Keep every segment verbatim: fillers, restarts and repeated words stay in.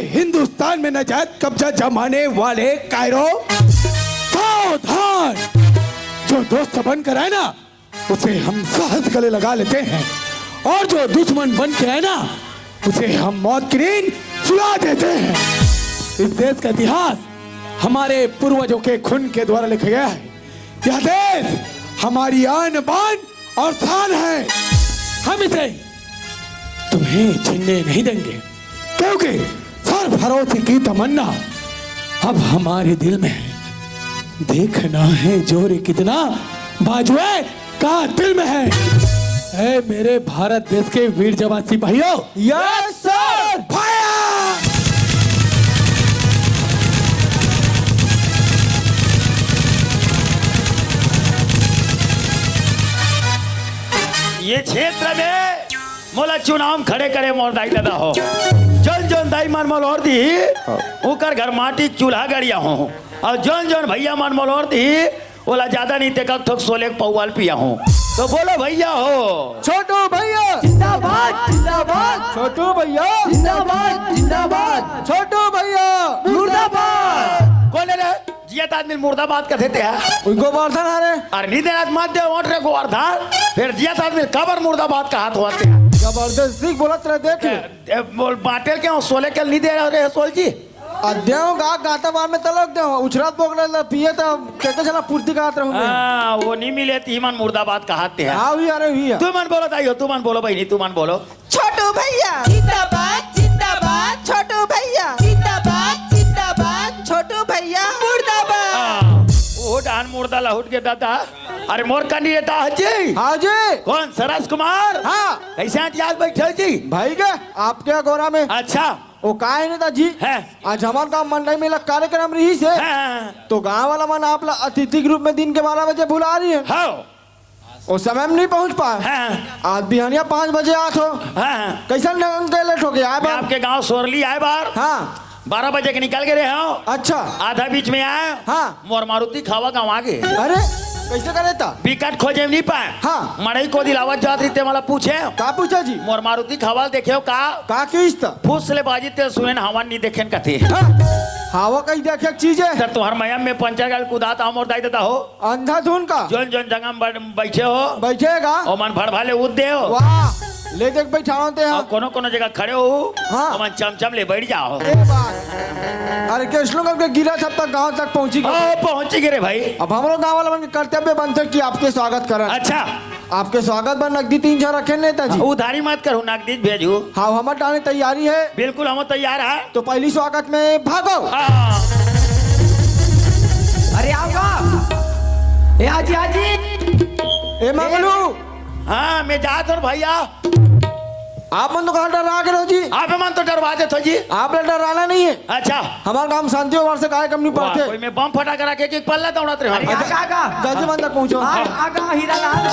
हिंदुस्तान में नाजायज कब्जा जमाने वाले कायरो, सावधान। जो दोस्त बनकर आए ना, उसे हम सहज गले लगा लेते हैं, और जो दुश्मन बन के आए ना, उसे हम मौत की नींद सुला देते हैं। इस देश का इतिहास हमारे पूर्वजों के खून के द्वारा लिखा गया है। यह देश हमारी आन बान और शान है। हम इसे तुम्हें छीनने नहीं देंगे, क्योंकि सर भरोसे की तमन्ना अब हमारे दिल में है। देखना है जोर कितना बाजुए का दिल में है। ऐ मेरे भारत देश के वीर जवान सिपाहियों, यस सर। फायर। ये क्षेत्र में मोला चुनाव खड़े करे मोर दाई ददा हो। जोन जोन दाई मन मोल ओर दी, हाँ। उकर घर माटी के चूल्हा गड़िया हो। और जोन जोन भैया मन मोल ओर दी, ओला ज्यादा नहीं ते कक ठोक सोले के पौवाल पिया हो। तो बोलो भैया हो। छोटू भैया जिंदाबाद, जिंदाबाद। छोटू भैया जिंदाबाद, जिंदाबाद। छोटू भैया मुर्दाबाद। कौन है रे? जियत आदमी ल मुर्दाबाद कथे ते हा? उई गोवर्धन हरे। अरे नी देना मत दे वोट रे गोवर्धन। फिर जियत आदमी ल काबर मुर्दाबाद कहत होते हा? जबरदस्ती बोलत रहे, देख ले। ए, ए, बोल बाटेल के सोले के नी दे रहे सोल जी। आ देव गा गाता बार में तलक देव उछरात बोकले ल पिए त केते चला पूर्ति कहत रहूं मैं। हाँ, वो नी मिले ती मन मुर्दाबाद कहत ते हा। हाँ, हुई अरे हुई है। तू मन बोलो दाई हो, तू मन बोलो बहिनी, तू मन बोलो। छोटू भैया जिंदाबाद, जिंदाबाद। छोटू भैया जिंदाबाद, जिंदाबाद। छोटू भैया मुर्दाबाद। हाँ, वो डान मुर्दा लहुट के दादा। अरे मोर कैंडिडेट आ जी। हाँ जी। कौन सरस कुमार? हाँ। कैसे आज आज बैठे हो जी? भाई के आपके अगोरा में। अच्छा। वो का है नेताजी? हैं। आज हमार गांव मंडई में एक कार्यक्रम रहिस हे। हैं। तो गांव वाला मन आप ला अतिथि के रूप में दिन के बारह बजे बुला रही है। हाँ। वो समय में नहीं पहुंच पाए। हाँ। आज बिहनिया पाँच बजे आत हो। हाँ। कैसन ढंग के लेट हो गया आए मैं बार? आपके गांव सोरली आए बार। हाँ। बारह बजे के निकल के रहे हो। अच्छा। आधा बीच में आए। हाँ। मोर मारुति खावा गाँव आ गए। अरे, कैसे करे था? बिकट खोजे में नहीं पाए। हाँ। मड़ई को दिलावत जात रही ते मला पूछे। का पूछा जी? मोर मारुति खावा देखे हो का? का किस था? फूस ले बाजी ते सुने न हवा नहीं देखे न कथे। हाँ। हवा कहीं देखे के चीज है? तब तुम्हार मयम में पंचर गाल कुदात आओ मोर दाई देता हो। अंधाधुन का? जोन जोन जगह में बैठ-, बैठे हो। बैठेगा। ओ मन भड़ भाले उद दे हो। वाह, ले देख बैठाओ ते हम। अब कोनो कोनो जगह खड़े हो। हाँ। ओ मन चमचम ले बैठ जाओ। ए बात। अरे कृष्णगढ़ के गिरा तब तक गांव तक पहुंची गए। ओ, पहुंची गए रे भाई। अब हमरो गांव वाला मन के कर्तव्य बनते कि आपके स्वागत करन। अच्छा। आपके स्वागत बर नकदी तीन हजार रखे नेताजी। उधारी मत करू, नकदी भेजू। हाँ, हमर डाले तैयारी है। बिल्कुल, हम तैयार है। तो पहली स्वागत में भागो। हाँ। अरे आओ का? ए आजी, आजी। ए मंगलू। हाँ, मैं जात हूँ भैया। आप मन तो कहाँ डरा के रहो जी? आप मन तो डरवा देत हो जी। आप ला डराना नहीं है। अच्छा। हमार गांव शांति व्यवहार से कार्यक्रम नहीं वाह, पड़ते। कोई में बम फटाका रखे कि पल्ला दौड़त रहे हो। अरे, आगा, आगा। जल्दी मन तक पहुंचो। आ, आगा, हीरा लाल।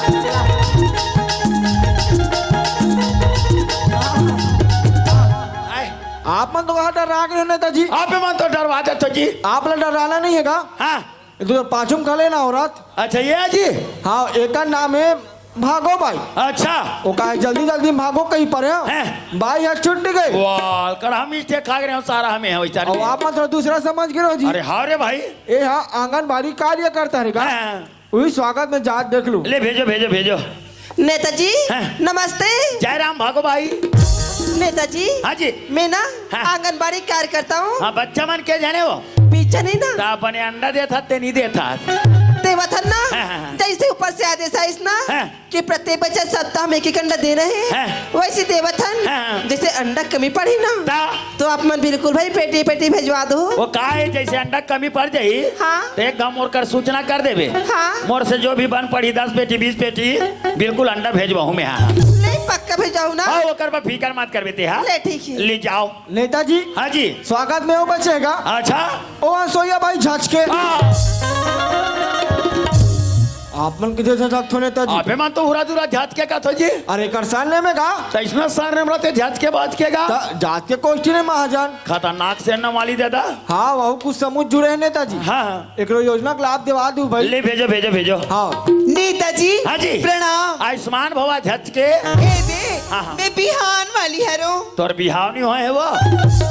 आए। आप मन तो कहाँ डरा के हो नेताजी? आप मन तो डरवा देत हो जी। आप ला डराना नहीं है का? हाँ। ये तो पाछू में खड़े ना औरत। अच्छा, ये है जी? हाँ, एकर नाम है भागो भाई। अच्छा। वो का है, जल्दी जल्दी भागो कहीं पर है। हैं? बाई है छुट्टी गई। वाह, कर हम mistake खा गए हैं, सारा हमें है वैसा और नहीं। आप मतलब दूसरा समझ गए हो जी। अरे हाँ रे भाई। ये हाँ आंगनबाड़ी कार्यकर्ता रहेगा। हाँ। वही स्वागत में जात देख लूं। ले भेजो, भेजो, भेजो। नेताजी, हाँ। नमस्ते। जय राम भागो भाई। नेताजी, हाँ जी। मैं ना हाँ। आंगनबाड़ी कार्यकर्ता हूँ। हाँ, बच्चा मन के जाने हो? पीछे नहीं ना। तो अपने अंडा देता ते नहीं देता। देवथन ना, हाँ, हाँ, हाँ। जैसे ऊपर से आदेश आइस ना हाँ। कि प्रत्येक बच्चा सप्ताह में एक एक अंडा देना है, हाँ। वैसे देवथन हाँ, हाँ। जैसे अंडा कमी पड़ी ना, ता? तो आप मन बिल्कुल भाई पेटी पेटी भेजवा दो। वो का है, जैसे अंडा कमी पड़ जाई, हाँ। तो एक गांव मोर कर सूचना कर देबे। हाँ। मोर से जो भी बन पड़ी दस पेटी, बीस पेटी, बिल्कुल अंडा भेजवाहूँ मैं, हाँ। नहीं, पक्का भेजाऊ ना। हाँ, ओकर पर फिकर मत करबे ते, हाँ। ले, ठीक है। ले जाओ। नेताजी। हाँ जी। स्वागत में हो बचेगा। अच्छा। ओ सोया भाई झचके। हाँ। आप मन किधर झचकत हो नेताजी? अबे मन तो हुरा दुरा झचके का थो जी। अरे कर सरनेम है का? तो इसमें सरनेम रहते झचके बाचके का? त जात के कोष्ठी ने महाजन। खतरनाक से न वाली दादा। हाँ, वहू कुछ समूह जुड़े हैं नेताजी। हाँ, हाँ। एकरो योजना के लाभ दिवा दू भाई। ले भेजो, भेजो, भेजो। हाँ। नेताजी, हाँ जी। प्रणाम। आयुष्मान भवा झचके। ए दे, हाँ, हाँ। मैं बिहान वाली हरो। तोर बिहाव नहीं होए है वो?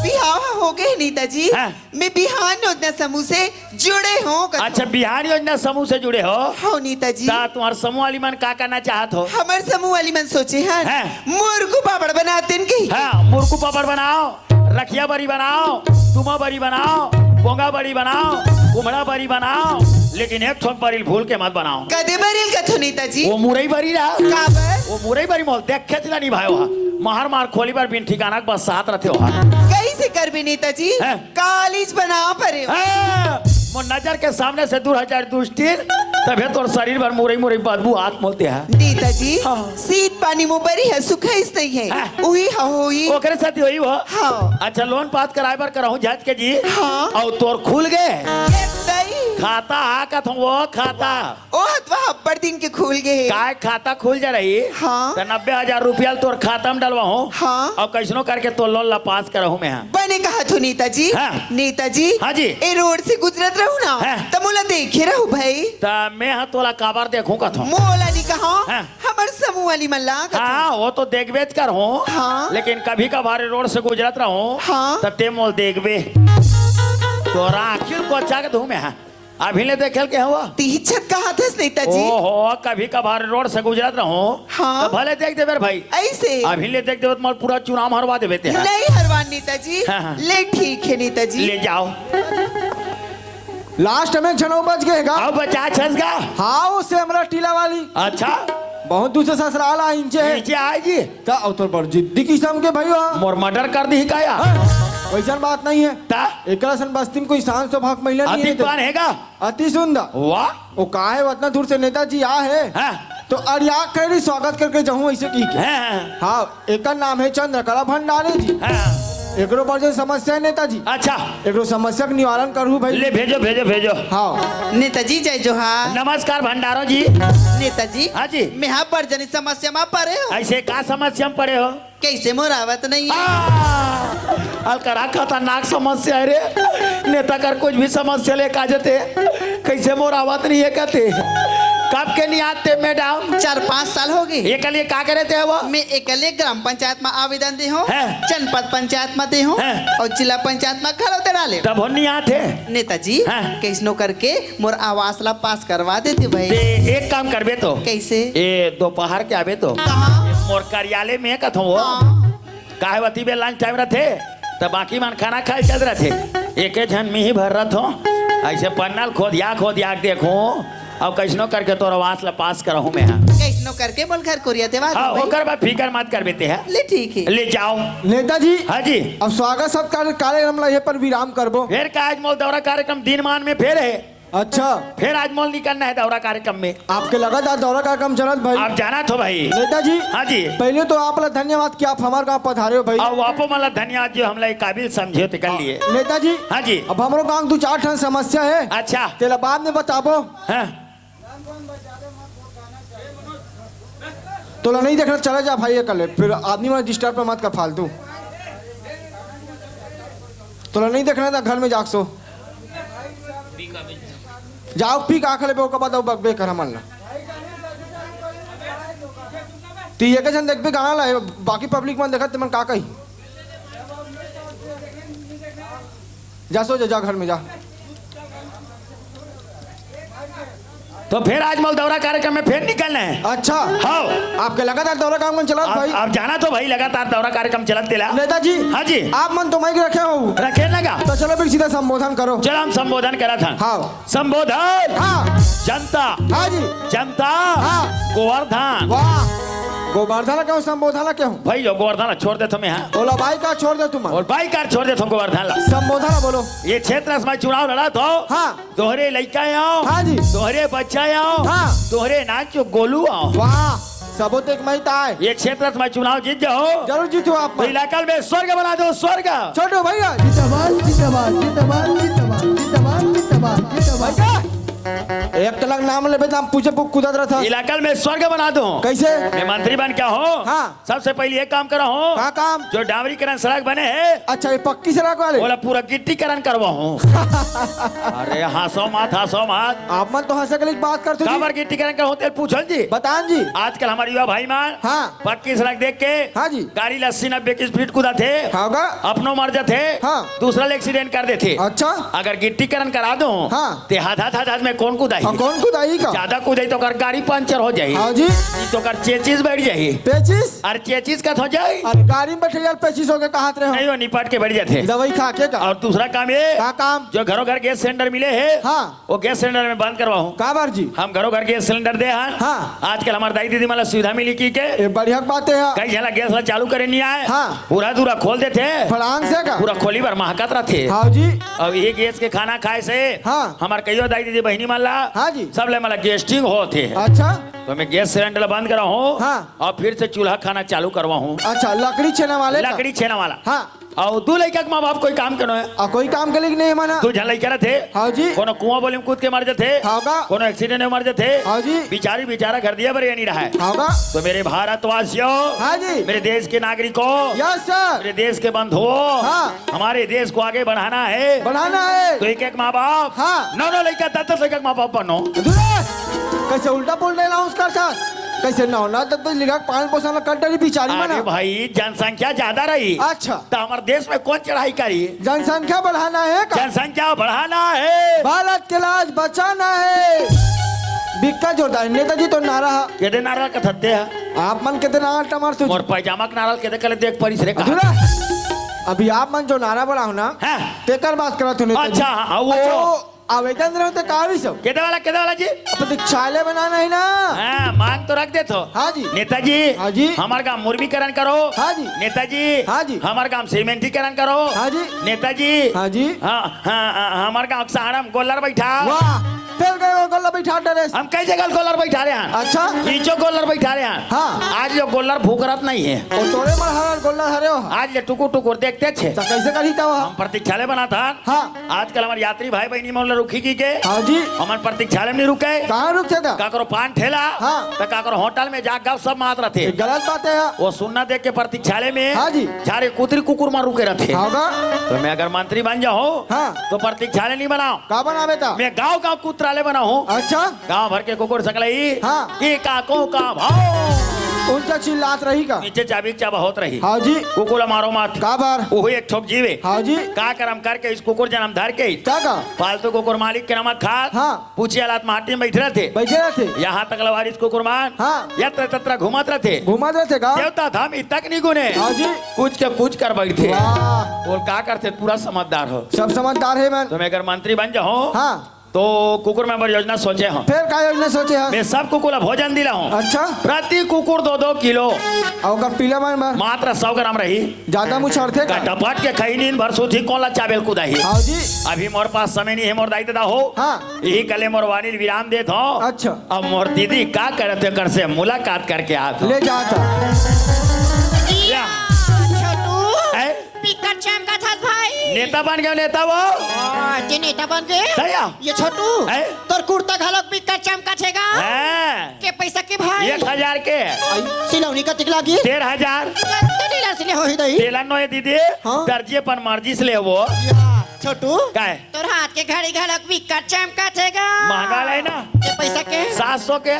बिहाव हो गे नेताजी। हाँ। मैं बिहान योजना समूह से जुड़े हों कथों। अच्छा, बिहान योजना समूह से जुड़े हो? हो नेताजी। त तुम्हर समूह वाली मन का करना चाहत हो? हमर समूह वाली मन सोचे हन, हाँ। मुरकू पापड़ बनातेन कही। हाँ, मुरकू पापड़ बनाओ, रखिया बरी बनाओ, तुमा बरी बनाओ, बोंगा बरी बनाओ, कुमड़ा बरी बनाओ, लेकिन एक ठोक बरी ल भूल के मत बनाओ। कदे बरी ल कथो नेताजी? वो मुरई बरी ला। काबर? वो मुरई बरी मोला देखे च ला नहीं भाई, वहाँ महर मार खोली बर बिन ठिकाना के बस साथ रथे वहाँ। कइसे करबे नेताजी? हैं? कालीच बना परे हो। हैं? मोर नजर के सामने से दूर हजार दुष्टिन, तभे तोर शरीर भर मुरई मुरई बदबू आत मोलते हैं। नेताजी, हाँ। शीत पानी मुँह बरी है, सुखाइस नहीं है। हाँ। उही ह होही। ओकरे साथ ही होही वो। हाँ। अच्छा, लोन पास कराए बर करहूँ जांच के जी। हाँ। अउ तोर खुल गे। ये दई। खाता हा कथों वो खाता। ओ हथवा अब्बड़ दिन के खुल गे हे। काय खाता खुल जा रही? हाँ। त नब्बे हजार रुपया ल तोर खाता में डलवाहूँ। हाँ। अउ कइसनो करके तोर लोन ला पास करहूँ मैं हा। बने कहा थो नेताजी। हाँ। नेताजी। हाँ जी। ए रोड से गुजरत रहू ना, हाँ। त मोला देखे रहू भाई। त मैं हा तोला काबर देखूँ कथों? मोला नहीं कहा। हाँ। हमर समूह वाली मन ला कथों। हाँ, वो तो देखबे च करहूँ। हाँ। लेकिन कभी कभार रोड से गुजरत रहूँ, हाँ। त ते मोला देखबे। तोरा आँखी ल कोचा के धूमे हा। अभी ले देखे ल के हवा? तीछत कहा थस नेताजी। ओहो, कभी कभार रोड से गुजरत रहूँ, हाँ। त भले देख देबे रे भाई। अइसे? अभी ले देख देबे त मोर पूरा चुनाव हरवा देबे ते हा। नहीं हरवान नेताजी। हाँ, हाँ। ले ठीक है नेताजी। ले जाओ। लास्ट में झनो बच गए गा। अब बचा छस गा। हाँ, वो सेमरा टीला वाली। अच्छा। बहुत दूर से ससुराल आ इंचे है। नीचे आए जी। त अउ तोर बड़ जिद्दी किसम के भाई हो। मोर मर्डर कर दी का या? हाँ, वैसन बात नहीं है। त? एकरा सन बस्ती में कोई शान सौभाग महिला नहीं अति है। पान है गा? अति सुंदर। वाह। वो का है, उतना दूर से नेताजी आ है। हाँ। तो अड़िया खैरी स्वागत करके जाऊँ ऐसे ठीक है। हाँ, हाँ। हाँ, एकर नाम है चंद्रकला भंडारी जी। हाँ। एकरो बर जो समस्या है नेताजी। अच्छा। एकरो समस्या के निवारण करू भाई। ले भेजो, भेजो, भेजो। हाँ। नेताजी जय जोहार। नमस्कार भंडारो जी। नेताजी। हाँ जी। मैं हा बड़ जनी समस्या में परे हो। ऐसे का समस्या में परे हो? कइसे मोर आवत नहीं है? आ, अलकरा खतरनाक समस्या है रे। नेता कर कुछ भी समस्या लेके आ जाते। कइसे मोर आवत नहीं है कहते। कब के नहीं आते मैडम? चार पाँच साल हो गए। एकले का करे थे वो? मैं एकले ग्राम पंचायत में आवेदन दे हूँ, हैं? जनपद पंचायत में दे हूँ हैं? और जिला पंचायत में घलो दे डाले। तब हो नहीं आते। नेताजी, हैं? कइसनो करके मोर आवास ला पास करवा देते भाई। ते एक काम करबे तो। कइसे? ए दोपहर के आबे तो। कहाँ? मोर कार्यालय में कथों वो। हाँ। काहे बती बे लंच टाइम रथे, त बाकी मन खाना खाए चल रथे। एके झन मी ही भर रथों। ऐसे पन्ना ल खोदिया खोदिया के देखूं, अउ कइसनो करके तोर आवास ला पास करहूं मैं हा। कइसनो करके मोल घर कोरिया देवा दे हाँ, भाई। ओकर बाद फिकर मत करबे ते हा। ले ठीक है। ले जाओ। नेताजी। हाँ जी। अब स्वागत सत्कार कार्यक्रम ला ये पर विराम करबो। फिर का आज मोल दौरा कार्यक्रम दिन मान में फेर है। अच्छा। फिर आज मोल निकलना है दौरा कार्यक्रम में। आपके लगातार दौरा कार्यक्रम चलत भाई। आप जाना थो भाई। नेताजी। हाँ जी। पहले तो आप ला धन्यवाद कि आप हमारे गांव पधारे हो भाई। अब आपो मला धन्यवाद जो हमला एक काबिल समझे हो तेकर लिए। नेताजी। हाँ जी। अब हमरो गांव दो चार ठन समस्या है। अच्छा। तेला बाद में बताबो। हाँ। तोला नहीं देखना, चला जा भाई, ये कर ले, फिर आदमी मन डिस्टर्ब मत कर फालतू। तोला नहीं देखना था, घर में जाके सो। जाओ, पी का खा लेबे, ओकर बाद अउ बकबे कर हमन ला। ती एके झन देखबे गाना ला, बाकी पब्लिक मन देखत ते मन का कही? जा सो जा, जा घर में जा। तो फिर आज मोल दौरा कार्यक्रम में फिर निकलना है। अच्छा। हाँ। आपके लगातार दौरा कार्यक्रम चलत आप, भाई। आप जाना थो भाई, लगातार दौरा कार्यक्रम चलत तेला। नेताजी। हाँ जी। आप मन तो माइक रखे हो। रखे लगा। तो चलो फिर सीधा संबोधन करो। चलो हम संबोधन करा था। हाँ। संबोधन। हाँ। जनता। हाँ जी। जनता। हाँ। गोवर्धन। वाह। गोवर्धन ला क्यों संबोधन ला क्यों? भाई जो गोवर्धन ला छोड़ दे तुम्हें, हाँ। ओला बाई का छोड़ दे तुम। और बाई का छोड़ दे तुम गोवर्धन ला। संबोधन ला बोलो। ये क्षेत्र में चुनाव लड़ा तो। हाँ। तोहरे लइका आव, हाँ जी। तोहरे बच्चा आव, हाँ। तोहरे नाच गोलू आव। वाह, सबो तो एक मई ताय। ये क्षेत्र में चुनाव जीत जाओ, जरूर जीतो आप तो मन। इलाका में स्वर्ग बना दो, स्वर्ग। छोटू भैया। जिंदाबाद, जिंदाबाद, जिंदाबाद, जिंदाबाद, जिंदाबाद, जिंदाबाद, जिंदाबाद। भैया। एक तलक नाम लेबे त हम पूछे पु-, कूदत रहत हस। इलाका में स्वर्ग बना दूं। कैसे? मैं मंत्री बन के हूँ। हाँ। सबसे पहले ये काम करा हूँ। का काम? जो डामरीकरण सड़क बने हे। अच्छा, ये पक्की सड़क वाले? बोला पूरा गिट्टीकरण करवा हूँ। अरे हंसो मत, हंसो मत। आप मन तो हंसे के लिए बात करते जी। काबर गिट्टीकरण करहूँ तेल पूछन जी। बतान जी। आजकल हमारे युवा भाई मन हाँ। पक्की सड़क देख के हाँ जी। गाड़ी ला अस्सी नब्बे की स्पीड कूदत हे। हाँ का? अपनो मर जाथे। हाँ। दूसरा ले एक्सीडेंट कर देथे। अच्छा। अगर गिट्टीकरण करा दो हाँ। ते हाथ हाथ हाथ हाथ में कौन कूदाही? हाँ, कौन कूदाही का? ज्यादा कूदाही तो ओकर गाड़ी पंचर हो जाही। हाँ जी। नहीं तो ओकर चेचिस बैठ जाही। पेचिस? और चेचिस का हो जाही। अरे गाड़ी में बैठे यार पेचिस हो के कहात रहे हो। नहीं, वो निपट के बैठ जाथे। दवाई खा के का? और दूसरा काम ये का काम? जो घरों घर गैस सिलेंडर मिले हे हाँ। वो गैस सिलेंडर में बंद करवाहूँ। काबर जी? हम घरों घर गैस सिलेंडर दे हन। हाँ। आजकल हमारे दाई दीदी मन ला सुविधा मिली की के। ये बढ़िया बात है यार। कई झन ला गैस ला चालू करे नहीं आए। हाँ। पूरा दूरा खोल देथे। फड़ांग से का? पूरा खोली भर महकत रहथे। हाँ जी। अब ये गैस के खाना खाए से हाँ। हमार कईयो दाई दीदी बहिनी मन ला हाँ जी। सब ले मन ला गैस्ट्रिक होत हे। अच्छा। तो मैं गैस सिलेंडर ला बंद करा हूँ हाँ। और फिर से चूल्हा खाना चालू करवा हूँ। अच्छा, लकड़ी छेना वाले का? लकड़ी छेना वाला। हाँ। अउ दू लइका के माँ बाप कोई काम के नोहे। आ, कोई काम के लिए नहीं माना। दू झन लइका रथे। हाँ जी। कोनो कुआं बोली में कूद के मर जथे। हाँ का? कोनो एक्सीडेंट में मर जथे। हाँ जी। बिचारी बिचारा घर दिया बर ये नहीं रहा है। हाँ का? तो मेरे भारतवासियों, हाँ जी। मेरे देश के नागरिकों, यस सर। मेरे देश के बंधुओं, हाँ। हमारे देश को आगे बढ़ाना है। बढ़ाना है। तो एक एक माँ बाप, हाँ। नौ नौ लइका, दस दस लइका के माँ बाप बनो। दूर है। कैसे उल्टा पुल्टा अनाउंस करता? कैसे नौ नौ दस दस लइका के पालन पोषण कर डरी बिचारी अरे मना? भाई, जनसंख्या ज्यादा रही। अच्छा। तो हमारे देश में कौन चढ़ाई करी? जनसंख्या बढ़ाना है का? जनसंख्या बढ़ाना है। भारत के लाज बचाना है। बिक्का जोरदार नेताजी तो नारा है। केदे नारा कथते है? आप मन केदे नारा टमार तू? मोर पैजामा के नारा केदे कले देख परिस रे का? दूर है। अभी आप मन जो नारा बोला हो ना, हाँ। तेकर बात करत हो नेताजी। अच्छा, हाँ, वो अच्छा, वो आवेदन रहो तो का भी सब? केदे वाला, केदे वाला जी? प्रतीक्षालय बनाना है ना? हाँ, मांग तो रख देथो। हाँ जी। नेताजी, हाँ जी। हमार गांव मुर्मीकरण करो। हाँ जी। नेताजी, हाँ जी। हमार गांव सीमेंटीकरण करो। हाँ जी। नेताजी, हाँ जी। हाँ, हाँ, हाँ, हमार गांव साड़म गोलर बैठा। वाह, तेल गए गोलर बैठा डरे। हम कई जगह गोलर बैठा रहे हैं। अच्छा। ईचो गोलर बैठा रहे हैं। हाँ। आज यो गोलर भूकरत नहीं है। ओ तोरे मरहार गोलर हरे हो। आज ये टुकुर टुकुर देखते छे। तो कैसे करी था वहाँ? हम प्रतीक्षालय बनाता। हाँ। आजकल हमारे यात्री भाई बहनी मन ला रुखी की के हाँ जी। हमन प्रतीक्षालय में नहीं रुके। कहाँ रुकथे था? काकरो पान ठेला, हाँ। तो काकरो होटल में जा गप सब मात रहथे। ये गलत बात है यार। वो सुन्ना देख के प्रतीक्षालय में हाँ जी। झारे कुतरी कुकुर मन रुके रहथे। हाँ बा। तो मैं अगर मंत्री बन जाऊँ हाँ। तो प्रतीक्षालय नहीं बनाओ। का बनावे था? मैं गाँव गाँव कुतरालय बनाऊँ। अच्छा। गाँव भर के कुकुर सकलई हाँ। की काको का भाव। उनका चिल्लात रही का? नीचे चाबी चाबा होत रही। हाँ जी। कुकुर ला मारो मत। का बार? वही एक ठोक जीवे। हाँ जी। का करम करके इस कुकुर जन्म धर के का का? पालतू कुकुर मालिक के नमक खात। हाँ। पूछी हालात माटी में बैठे रहते। बैठे रहते। यहाँ तक लवारिस कुकुर मान। हाँ। यत्र तत्र घूमत रहते। घूमत रहते का? देवता धाम ही तक नहीं गुने। हाँ जी। कुछ के कुछ कर बैठे। वाह। बोल का करते पूरा समझदार हो। सब समझदार है मैं। तो मैं अगर मंत्री बन जाऊँ। हाँ। तो कुकुर में बड़ योजना सोचे हूँ। फिर का योजना सोचे हस? मैं सब कुकुर ला भोजन दिला हूँ। अच्छा। प्रति कुकुर दो दो किलो। अउ ओकर पीला मन बर? मात्र सौ ग्राम रही। ज्यादा मुछड़थे का? कटपट के खई नींद भर सूती कोन ला चाबेल कुदाही। हाँ जी। अभी मोर पास समय नहीं है मोर दाई ददा हो। हाँ। यही कले मोर वाणी विराम देत हो। अच्छा। अब मोर दीदी का करत कर से मुलाकात करके आत हो। ले जाता। या। छोटू। हैं? बिकट चमकत हस भाई। नेता बन गए नेता वो। आ, ते नेता बन गए? दया। ये छोटू, हैं? तोर कुर्ता घलोक बिकट चमकत हे गा। हैं? के पैसा के भाई? एक हजार के। आई, सिलौनी कतिक लागी? डेढ़ हजार। कत्ते डीलर से ले होही दई? टेलर नोहे दीदी, हाँ। दर्जी अपन मर्जी से ले वो। या, छोटू, काय? तोर हाथ के घड़ी घलोक बिकट चमकत हे गा। महंगा ले ना। के पैसा के? सात सौ के।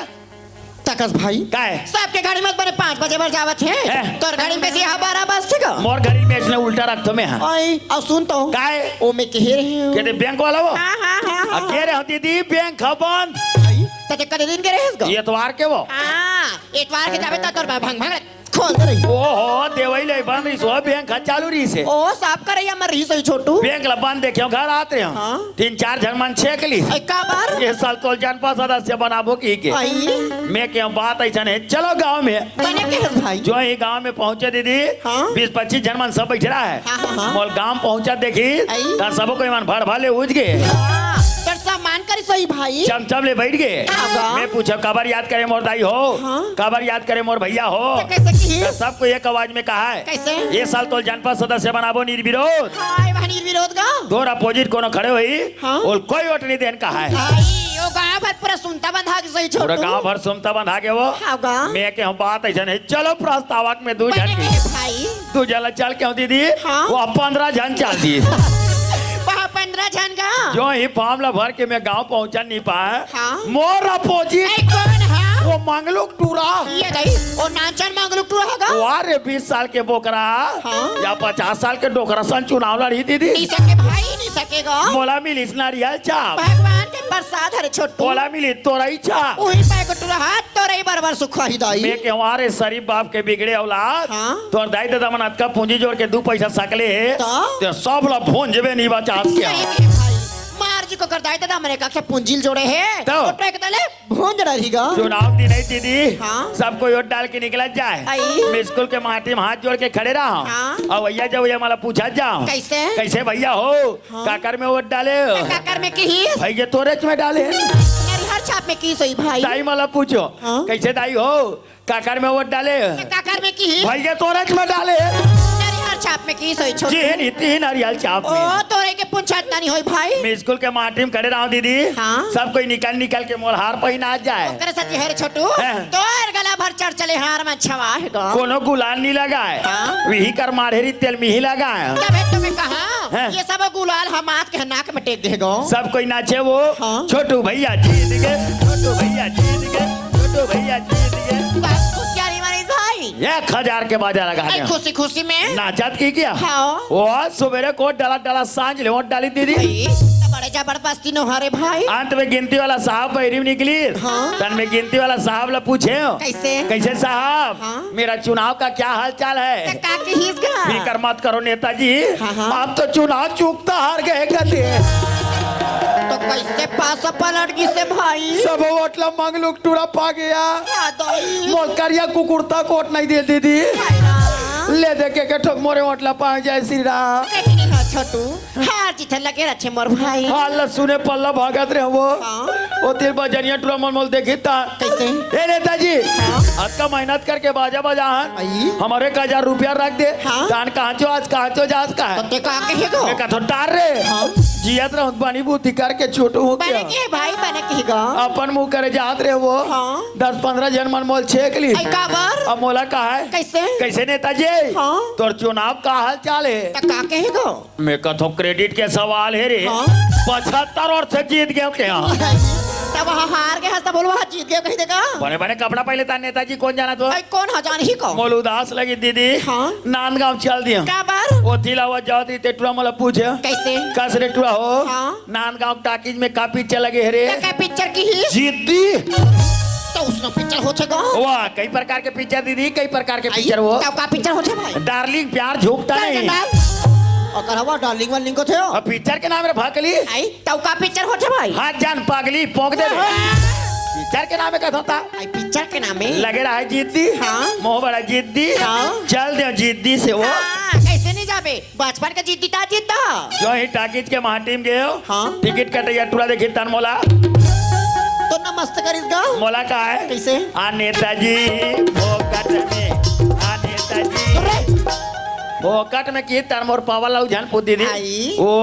तकस भाई। काय? सबके घड़ी में बने पाँच बजे बर जावत हे। हैं? तोर घड़ी में कैसे यहाँ बारह बजथे गा? मोर घड़ी में इसने उल्टा रखथो मैं, हाँ। आई, अउ सुन तो। काय? ओ मैं कहे रहे हूँ। कहते बैंक वाला वो? हाँ, हाँ, हाँ, हाँ। अब कह रहे हो दीदी बैंक ह बंद। आई, तते कते दिन के रहेस गा? ये एतवार के वो। हाँ, एतवार के जाबे त तोर भंग भंग खोल दे रही। ओहो, देवई ले बंद रहिस, वो बैंक ह चालू रहिस हे। ओ, साफ करैया मर रहिस हे छोटू। बैंक ला बंद देखे घर आत रहे हो। हाँ। तीन चार झन मन छेक ली। ए, का बार? ये साल तोल जनपद सदस्य बनाबो की के। आई। मैं के बात ऐसा नहीं, चलो गांव में। बने के हस भाई? जो ही गांव में पहुंचे दीदी, हाँ। बीस पच्चीस झन मन सब बैठ रहा है। हाँ, हाँ, हाँ। मोल गांव पहुंचा देखी, आई। त सबो कोई मन भड़ भड़ ले उठ गए। हाँ, तोर सम्मान करी सही भाई। चमचम ले बैठ गए। आगा। मैं पूछा, "काबर याद करे मोर दाई हो? हाँ। काबर याद करे मोर भैया हो?" तो कैसे कही? तो सबको एक आवाज में कहा है, कैसे? "ये साल तो जनपद सदस्य बनाबो निर्विरोध।" हाय, वह निर्विरोध गा? तोर अपोजिट कोनो खड़े होही, हाँ। बोल, "कोई वोट नहीं देन," कहा है। आई, ओ गा पर पूरा सुनता बंधा के सही पूरा छोटू। गांव भर सुनता बंधा के वो। हाँ गा। मैं के हम बात ऐसा नहीं, चलो प्रस्तावक में दू झन बने की। के भाई। दू झन ला चल के हम दीदी। हाँ। वो पंद्रह झन चल दी। वहाँ पंद्रह झन का। जो ही फॉर्म ला भर के मैं गांव पहुंचा नहीं पाया। हाँ। मोर अपोजिट। ए, कौन है? वो मंगलू टूरा। ये दई, वो नाचन मंगलू टूरा होगा। वाह रे, बीस साल के बोकरा। हाँ। या पचास साल के डोकरा सन चुनाव लड़ी दीदी। नहीं सके भाई, नहीं सकेगा। मोला मिलिस नारियल चाप। भगवान के प्रसाद हरे छोटू। मोला मिलिस तोरई चाप। वही पैकेट रहा, तोरई बरबर सुखा ही दाई। मैं केवारे शरीफ बाप के बिगड़े औलाद। हाँ। तोर दाई ददा मन अतका पूंजी जोड़ के दू पैसा सकले हे। तो? ते सब ला भोंजबे नहीं बचात के। सही में भाई। मार जी को कर दाई ददा मने का के पूंजी जोड़े हे। तो? तो ट्रैक तले भोंज रही गा। चुनाव दिन है दीदी। हाँ। सब कोई वोट डाल के निकला जाए। आई। मैं स्कूल के माटी में हाथ जोड़ के खड़े रहा। हाँ। और भैया जब भैया मला पूछा जाओ। कैसे? कैसे भैया हो? हाँ। काकर में वोट डाले हो? काकर में की ही? भैया तोरेच में डाले। नरिहर छाप में की सही भाई? दाई मला पूछो। हाँ। कैसे दाई हो? काकर में वोट डाले हो? काकर में की ही? भैया तोरेच में डाले। नरिहर छाप में की सही छोटू? जी नहीं, तीन नरियल छाप ओ, में। तोरे के पूछत नहीं होई भाई। मैं स्कूल के माटी में खड़े रहा दीदी। हाँ। सब कोई निकल निकल के मोर हार पहना जाए। ओकरे साथी हरे छोटू। हाँ। तोर गला भर चढ़ चले हार में छवा है गा। कोनो गुलाल नहीं लगाए। हाँ। विही कर माढ़ेरी तेल मिही लगाए। तबे तुम्हें कहा, हाँ। ये सब गुलाल हम हाथ के नाक में टेक दे गो। सब कोई नाचे वो। हाँ। छोटू भैया जीत गए, छोटू भैया जीत गए, छोटू भैया जीत गए। बस खुशियारी मारी भाई। एक हजार के बाजा लगा आई दे। खुशी खुशी में। नाचत की क्या? हाँ। वो सुबेरे को डाला डाला सांझ ले वोट डाली दीदी। भाई, तो बड़े जबरदस्ती नो हरे भाई। अंत में गिनती वाला साहब बहरी में निकली। हाँ। तन में गिनती वाला साहब ला पूछे हो। कैसे? कैसे साहब? हाँ। मेरा चुनाव का क्या हाल चाल है? तो का कहिस गा? फिकर मत करो नेताजी। हाँ, हाँ। आप तो चुनाव चूकता हार गए कहते। तो कैसे पास पलट गई से भाई? सब वोट ला मंगलू टूरा पा गया। हाँ, दाई। मोर करिया कुकुरता कोट नहीं दे दीदी। हाय राम। ले दे के, के ठोक मोरे वोट ला पा जाए श्री राम। कहीं नहीं हो छोटू। हार जीत लगे रखे मोर भाई। हाल ला सुने पल्ला भागत रहे वो। हाँ। ओ तेरे बजनिया टूरा मन मोल देखी ता। कैसे? ए नेताजी, हाँ। अतका मेहनत करके बाजा बजाहन, आई। हमारे एक हजार रुपया रख दे। हाँ। दान कहाँ चो आज, कहाँ चो जास का है? तो ते का कहे गो? मैं कथो टार रे। हाँ। जियत रहूं बनी बुद्धि करके छोटू हो बने क्या? के भाई, बने के गा। अपन मुंह करे जात रहे वो। हाँ। दस पन्द्रह जन मन मोल छेक ली। आई का बर? अब मोला कहा है? कैसे? कैसे नेताजी? हाँ। तोर चुनाव का हाल चाल है? तो का कहे गो? मैं कथो क्रेडिट के सवाल है रे। हाँ। पचहत्तर वर्ष से जीत गए क्या? तब वहाँ हार गए हस, तब बोलो वहाँ जीत गए कहीं देखा। बने बने कपड़ा पहले तार नेताजी कौन जाना तो? अरे कौन हा जान ही को? मोल उदास लगी दीदी। हाँ। नांदगांव चल दिया। का बार? वो थिला हुआ जाओ दी ते टुरा मोला पूछे। कैसे? कस रे टुरा हो? हाँ। नांदगांव टाकीज में का पिक्चर लगे है रे? का, का पिक्चर की ही? जिद्दी। तो उसने पिक्चर हो छे का? वाह, कई प्रकार के पिक्चर दीदी, कई प्रकार के आई, पिक्चर हो। तो का पिक्चर हो छे भाई? डार्लिंग प्यार झुकता नहीं। चंडाल। अगर हवा डार्लिंग वार्लिंग को थे हो। अब पिक्चर के नाम रे भकली। आई, तौ का पिक्चर होथे भाई? हाथ जान पगली पोंक दे। हाँ। पिक्चर के नाम है कथोता। आई पिक्चर के नाम है? लगे रहा है जिद्दी। हाँ। मोह बड़ा जिद्दी। हाँ। चल दे जिद्दी से वो। हाँ, कैसे नहीं जाबे? बचपन का जिद्दी ता जिद्दा। जो ही टाकीज के माटी में गयो। हाँ। टिकट कटैया टुरा देखी तन मोला। तो नमस्त करिस गा। मोला का है? कैसे? आ नेताजी, फोकट में। आ नेताजी। अरे। फोकट में की तन मोर पावल लऊ झन पूछ दीदी। आई। वो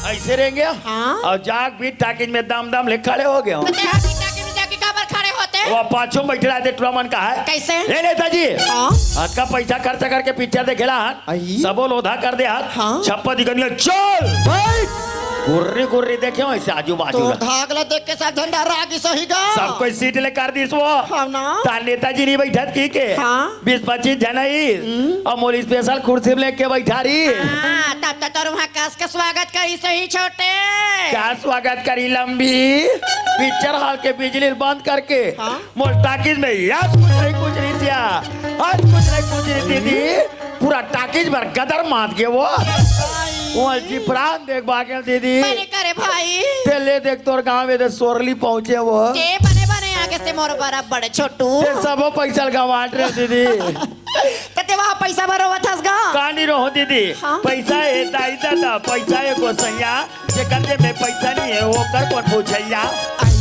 ऐसे रहेंगे। हाँ। और जाग भी टाकिज में दम दम ले खड़े हो गए हो। तो ते हर सीटा के नीचे की काबर खड़े होते? वो पाछू में बैठे रहते टुरा मन का है। कैसे? ए नेताजी। हाँ। हाथ का पैसा खर्च करके पिक्चर देखेला हन। आई। सबो लोधा कर दे हाथ। हाँ। छप्पा दिखनिया चल। बैठ। गुर्री गुर्री देखे हो ऐसे आजू बाजू तो ला। धागला देख के सब झंडा रागी सही गा। सब कोई सीट ले कर दीस वो। हाँ ना। तार नेताजी नहीं बैठत की के। हाँ। बीस पच्चीस झन आई। हम्म। और मोर स्पेशल कुर्सी में लेके बैठा रही। हाँ, तब तो तोर वहाँ कस के स्वागत करी सही छोटे। क्या स्वागत करी लंबी? पिक्चर हॉल के बिजली बंद करके हाँ? मोर टाकिज में यस कुछ नहीं कुछ नहीं सिया। आज कुछ नहीं कुछ नहीं दीदी। पूरा टाकिज भर गदर मात गए वो। वो जी प्राण देख बागे दीदी। मैंने करे भाई। ते ले देख तोर गांव में ते सोरली पहुंचे वो। ते बने बने आगे से मोर बराबर छोटू। ते सबो पैसा गवाट रहे दीदी। त ते वहाँ पैसा भरो थस गा? कानी रहो दीदी। हाँ? पैसा है दाई दादा, पैसा है गोसैया। जेकर जेब में पैसा नहीं है, ओकर कौन पूछैया? आई,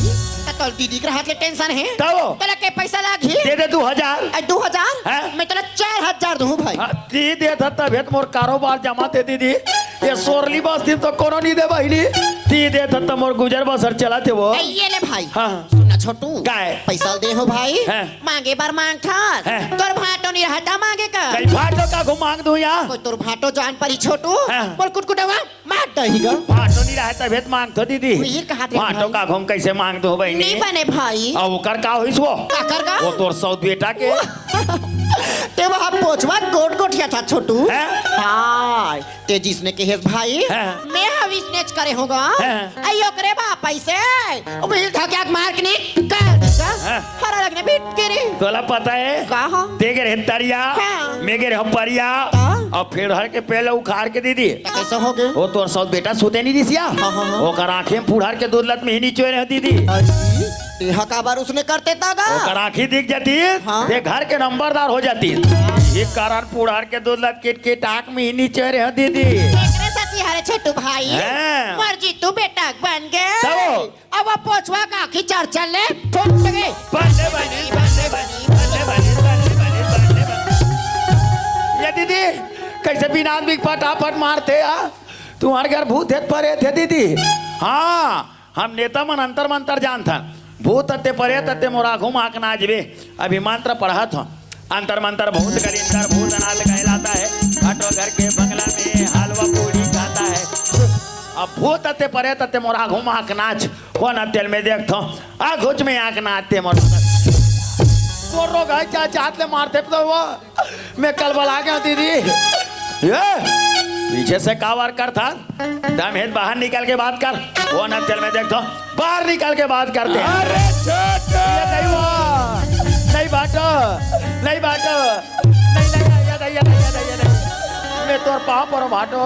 त तोर दीदी के हाथ ले टेंशन है। तब? तोला के पैसा लागी? दे दे दू हजार। आई, दू हजार? हैं? मैं तोला चार हजार दूँ भाई। हाँ, ती दे था तबे तो मोर कारोबार जमा थे दीदी। ये सोरली बस्ती तो कोनो नहीं दे बहिनी। ती देथस त मोर गुजर बसर चलत हे वो। ए, ये ले भाई। हाँ। सुन ना छोटू। काय? पैसा दे हो भाई। हाँ। मांगे बर मांगथस। हाँ। तोर भांटो नइ रहय त मांगे का? कई भांटो का घुमांग दूं या? कोई तोर भांटो जान परी छोटू। हाँ। बोल कुटकुटवा। मार दही गा। भांटो नइ रहय तभे त मांगथों दीदी। उही कहत हे भांटो भाई। का घुम कइसे मांग दूं बहिनी? नइ बने भाई। अउ ओकर का होइस वो? काकर गा? वो तोर सौत बेटा के। ते वहाँ पोछवा गोट गोठियाथस छोटू। हैं? हाँ, ते जिसने कहेस भाई, हैं? मैं हविस नेच करे हों गा। हैं? अई ओकरे बाप अइसे, उही धक्याक मार के निकाल देस गा। हैं? हरा लगने बिट के रे। तोला पता हे? का हो? ते गे रहे तरिया, हाँ। मैं गे रहे परिया, हाँ। अउ फेर हर के पेड़ ल उखार के दीदी। त कइसे होगे? वो तोर सौत बेटा सुते नइ दिस या? हाँ, हाँ, हाँ। ओकर आँखी म फुड़हर के दूध ल त मिही निचोय रहे दीदी। अरे, तेहा काबर उसने करते त गा? ओकर आँखी दिख जातिस, हाँ। ते घर के नंबरदार हो जातिस। ये कारण फुड़हर के दूध ल त किट किट आँख मिही निचोय रहे दीदी। एकरे सेती हरे छोटू भाई, हाँ। मोर जीतू बेटा बन गे। तब? अब वो पोछवा का आँखी चरचर ले फूट गे। बल्ले बनी, बल्ले बनी, बल्ले बनी, बल्ले बनी, बल्ले बनी। ये दीदी, कइसे बिना आदमी के फटाफट मारथे, आ? तुम्हर घर भूत हे त परेत हे दीदी। हाँ, हम नेता मन अंतर मंतर जानथन। भूत अते परेत अते मोर आघू म आँख ना आजबे। अभी मंत्र पढ़त हों। अंतर मंतर भूत कलिंदर भूतनाथ कहलाता है। भाटो घर के बंगला में हलवा पूड़ी खाता है। अब भूत अते परेत अते मोर आघू म आँख ना आज। कोन तेल में देखथों, आघू म आँख ना आते मोर। तोर रोग हे का, चाट ले मारथे तो वो। मैं कलबला गेंव दीदी। ये पीछे से काबर करथस? दम हे त बाहर निकल के बात कर। वो न तेल में देखथों, बाहर निकल के बात करते हैं। अरे छोटू! ये नहीं हुआ। नहीं भाटो, नहीं भाटो। नहीं, नहीं, नहीं, ये नहीं, ये नहीं, ये नहीं, ये नहीं। मैं तोर पाँव परों भाटो।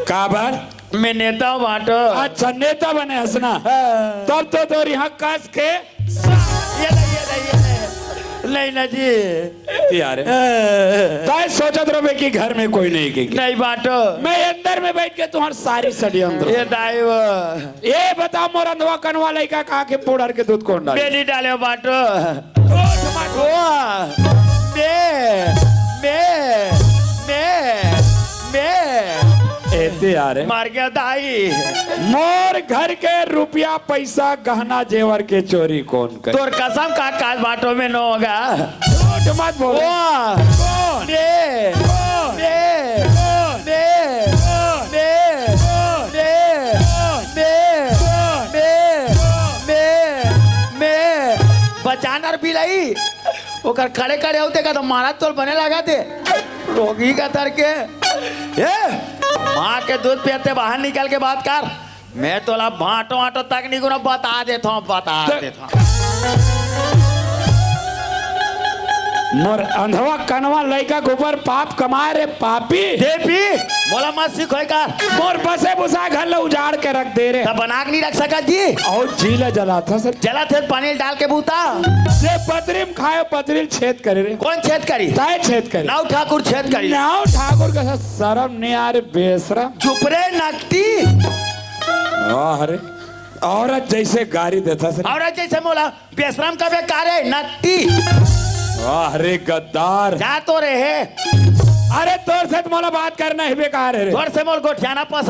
काबर? मैं नेता हों भाटो। अच्छा, नेता बने हस ना? हाँ। तब तो तोर इहाँ कस के ये नहीं, ये नहीं, ये नहीं। नहीं ना जी। यार। हाँ। तैं सोचत रहबे कि घर में कोई नहीं के। नहीं भाटो। मैं अंदर में बइठ के तुम्हर सारी षड्यंत्र। ये दाई वो। ये बता, मोर अंधवा कनवा लइका का आँखी फुड़हर के दूध कोन डाले? मैं नइ डालेंव भाटो। झूठ मत बोल। वो, मैं, मैं, मैं, मैं। एते यार। मर गेंव दाई। मोर घर के रुपया, पइसा, गहना, जेवर के चोरी कोन करे? तोर कसम का काल भाटो में नो होगा। झूठ मत बोल। वो, कौन? मैं, कौन? मैं, कौन? मैं, कौन? मैं, कौन? मैं, कौन? मैं, कौन? मैं, कौन? मैं, मैं, मैं, बचानर बिलाई। ओकर खड़े खड़े होते का तो मारा तोल बने लगा दे। रोगी का तर के। ए, माँ के दूध पियत हे, बाहर निकल के बात कर। मैं तोला भाटो आटो तक नहीं गुना बता देथों, बता तो देथों। मोर अंधवा कनवा लइका के ऊपर पाप कमाए रे पापी। देपी, मोला मत सिखोय कर। मोर बसे बुसा घर ल उजाड़ के रख दे रे। तब बना के नहीं रख सकत जी। अउ जी ल जलाथस। जलाथे पानी डाल के बूता। जे पतरी म खाए, पतरी ल छेद करे रे। कोन छेद करी? तैं छेद करे। नाऊ ठाकुर छेद करी। नाऊ ठाकुर कस सरम नहीं आय रे बेसरम। चुप रे नकटी। वाह रे, औरत जइसे गारी देथस रे। औरत जइसे मोला बेसरम कबे का रे नकटी। वाह रे गद्दार। जा तो रे हे। अरे तोर से त मोला बात करना ही बेकार हे रे। तोर से मोर गोठियाना पसंद